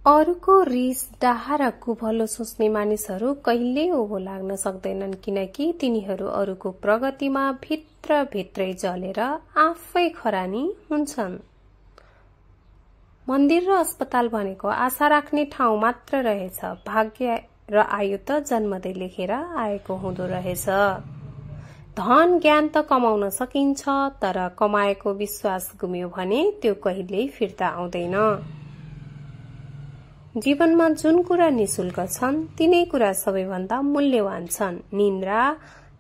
अरूको रिस डाहा र कुभलो सोच्ने मानिसहरू कहिल्यै ओभो लाग्न सक्दैनन्, किनकि तिनीहरू अरूको प्रगतिमा भित्रभित्रै जलेर आफै खरानी हुन्छन्। मन्दिर र अस्पताल भनेको आशा राख्ने ठाउँ मात्र रहेछ। भाग्य र आयु त जन्मदै लेखेर आएको हुँदो रहेछ। धन ज्ञान त कमाउन सकिन्छ, तर कमाएको विश्वास गुम्यो भने त्यो कहिल्यै फिर्ता आउँदैन। जीवनमा जुन कुरा निशुल्क छन् तिनै कुरा सबैभन्दा मूल्यवान छन्। निन्द्रा,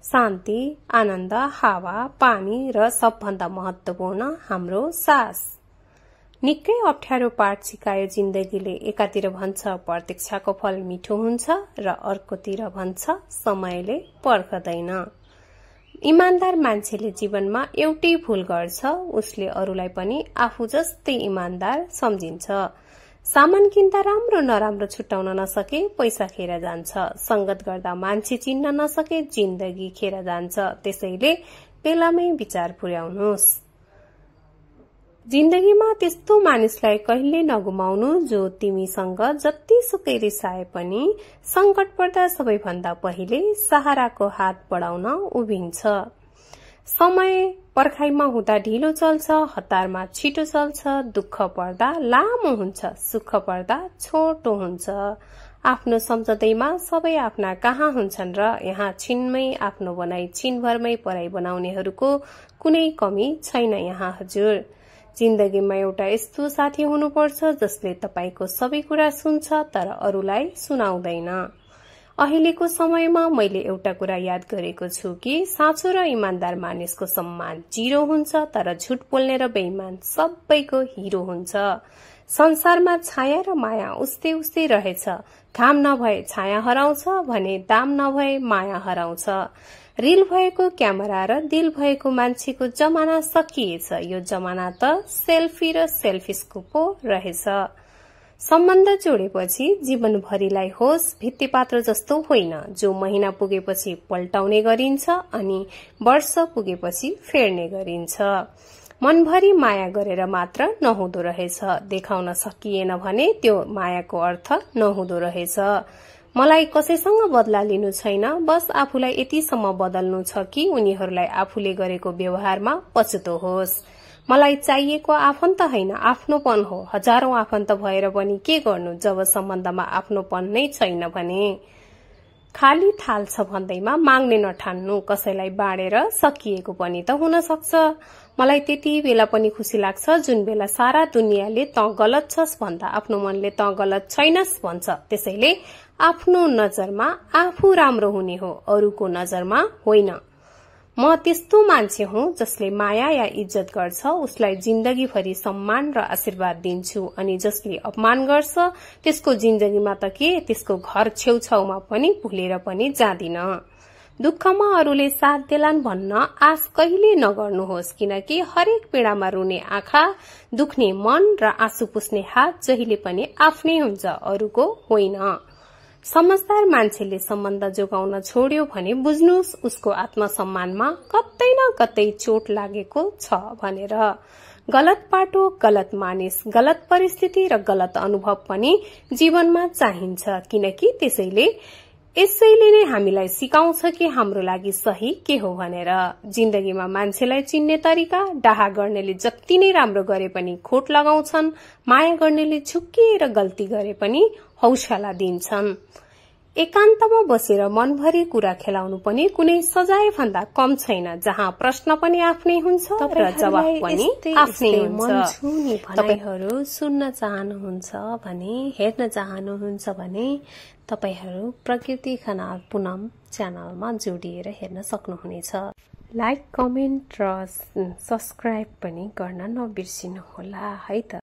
शान्ति, आनन्द, हावा, पानी र सबभन्दा महत्वपूर्ण हाम्रो सास। निकै अप्ठ्यारो पाठ सिकायो जिन्दगीले। एकातिर भन्छ प्रतीक्षाको फल मिठो हुन्छ र अर्कोतिर भन्छ समयले पर्खदैन। इमान्दार मान्छेले जीवनमा एउटै भूल गर्छ, उसले अरूलाई पनि आफू जस्तै इमान्दार सम्झिन्छ। सामान किन्दा राम्रो नराम्रो छुट्याउन नसके पैसा खेर जान्छ। संगत गर्दा मान्छे चिन्न नसके जिन्दगी खेर जान्छ। त्यसैले बेलामै विचार पुर्याउनुहोस्। जिन्दगीमा त्यस्तो मानिसलाई कहिले नगुमाउनु जो तिमीसँग जतिसुकै रिसाए पनि संकट पर्दा सबैभन्दा पहिले सहाराको हात बढाउन उभिन्छ। समय पर्खाइमा हुँदा ढिलो चल्छ, हतारमा छिटो चल्छ। दुःख पर्दा लामो हुन्छ, सुख पर्दा छोटो हुन्छ। आफ्नो सम्झदैमा सबै आफ्ना कहाँ हुन्छन् र यहाँ छिनमै आफ्नो बनाई छिनभरमै पराई बनाउनेहरूको कुनै कमी छैन यहाँ हजुर। जिन्दगीमा एउटा यस्तो साथी हुनुपर्छ जसले तपाईको सबै कुरा सुन्छ तर अरूलाई सुनाउँदैन। अहिलेको समयमा मैले एउटा कुरा याद गरेको छु कि साँचो र इमान्दार मानिसको सम्मान 0 हुन्छ, तर झुट बोल्ने र बेइमान सबैको हिरो हुन्छ। संसारमा छाया र माया उस्तै उस्तै रहेछ। घाम नभए छाया हराउँछ भने दाम नभए माया हराउँछ। रिल भएको क्यामेरा र दिल भएको मान्छेको जमाना सकिएछ। यो जमाना त सेल्फी र सेल्फिसको पो रहेछ। सम्बन्ध जोडेपछि जीवनभरिलाई होस्, भित्तिपात्र जस्तो होइन जो महिना पुगेपछि पल्टाउने गरिन्छ अनि वर्ष पुगेपछि फेर्ने गरिन्छ। मनभरि माया गरेर मात्र नहुँदो रहेछ। देखाउन सकिएन भने त्यो मायाको अर्थ नहुँदो रहेछ। मलाई कसैसँग बदला लिनु छैन, बस आफूलाई यतिसम्म बदल्नु छ कि उनीहरूलाई आफूले गरेको व्यवहारमा पछुतो होस्। मलाई चाहिएको आफन्त होइन, आफ्नोपन हो। हजारौं आफन्त भएर पनि के गर्नु जब सम्बन्धमा आफ्नोपन नै छैन भने। खाली थाल छ भन्दैमा माग्ने नठान्नु। कसैलाई बाँडेर सकिएको पनि त हुन सक्छ। मलाई त्यति बेला पनि खुसी लाग्छ जुन बेला सारा दुनियाँले त गलत छस् भन्दा आफ्नो मनले त गलत छैनस् भन्छ। त्यसैले आफ्नो नजरमा आफू राम्रो हुने हो, अरूको नजरमा होइन। म त्यस्तो मान्छे हुँ जसले माया या इज्जत गर्छ उसलाई जिन्दगीभरि सम्मान र आशीर्वाद दिन्छु, अनि जसले अपमान गर्छ त्यसको जिन्दगीमा त के, त्यसको घर छेउछाउमा पनि भुलेर पनि जाँदिन। दुःखमा अरूले साथ देलान् भन्न आश कहिले नगर्नुहोस्, किनकि हरेक पीडामा रुने आँखा, दुख्ने मन र आँसु पुस्ने हात जहिले पनि आफ्नै हुन्छ, अरूको होइन। समझदार मान्छेले सम्बन्ध जोगाउन छोड्यो भने बुझ्नुहोस् उसको आत्मसम्मानमा कतै न कतै चोट लागेको छ भनेर। गलत बाटो, गलत मानिस, गलत परिस्थिति र गलत अनुभव पनि जीवनमा चाहिन्छ, किनकि यसैले नै हामीलाई सिकाउँछ कि हाम्रो लागि सही के हो भनेर। जिन्दगीमा मान्छेलाई चिन्ने तरिका, डाहा गर्नेले जति नै राम्रो गरे पनि खोट लगाउँछन्, माया गर्नेले झुक्किएर गल्ती गरे पनि हौसला दिन्छन्। एकान्तमा बसेर मनभरि कुरा खेलाउनु पनि कुनै सजाय भन्दा कम छैन, जहाँ प्रश्न पनि आफ्नै हुन्छ र जवाफ पनि आफ्नै हुन्छ। तपाईहरु सुन्न चाहनुहुन्छ भने, हेर्न चाहनुहुन्छ भने तपाईहरु प्रकृति खनाल पुनम च्यानलमा जोडिएर हेर्न सक्नुहुनेछ। लाइक, कमेन्ट र सब्स्क्राइब पनि गर्न नबिर्सिनुहोला है त।